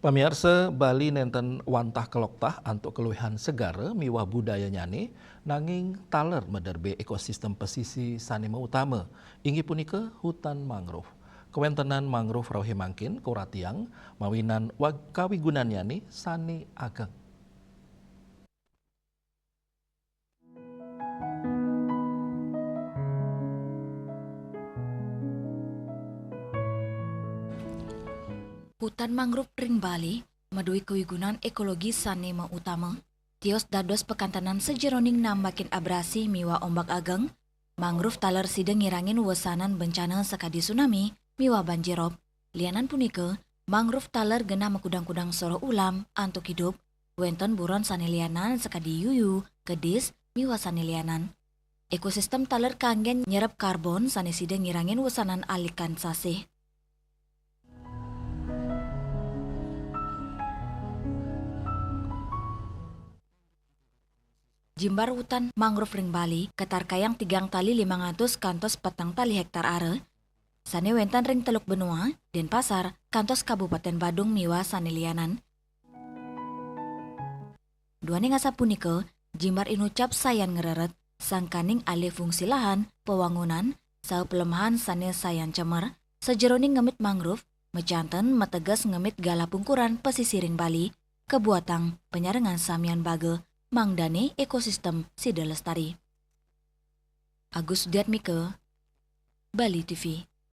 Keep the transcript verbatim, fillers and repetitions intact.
Pamiarsa, Bali nenten wantah keloktah antuk keluihan segara miwah budayanyane, nanging taler mederbe ekosistem pesisi sane mautama, inggih punika hutan mangrove. Kawentenan mangrove rauh mangkin kauratiang mawinan wag-, kawigunannyane sane ageng. Hutan mangrove ring Bali madue kawigunan ekologi sane mautama, tios dados pakantenan sajeroning nambakin abrasi miwah ombak ageng. Mangrove taler sida ngirangin wesanan bencana sakadi tsunami miwah banjir rob. Lianan punika, mangrove taler genah makudang-kudang soroh ulam antuk idup, wenten buron sane lianan sakadi yuyu, kedis, miwah sane lianan. Ekosistem taler kanggen nyerep karbon sane sida ngirangin wesanan alikan sasih. Jimbar hutan mangrove ring Bali katarkayang tigang tali limang atus kantos petang tali hektar are, sane wenten ring Teluk Benoa, Denpasar, kantos Kabupaten Badung miwah sane lianan. Duaning asapunika, jimbar inucap sayan ngreret, sangkaning alih fungsi lahan, pawangunan, saha palemahan sane sayan cemer, sajeroning ngemit mangrove, majanten mateges ngemit galah pungkuran pasisiring Bali, kabuatang panyarengan samian baga, mangdane ekosistem sida lestari. Agus Sudiatmika, Bali T V.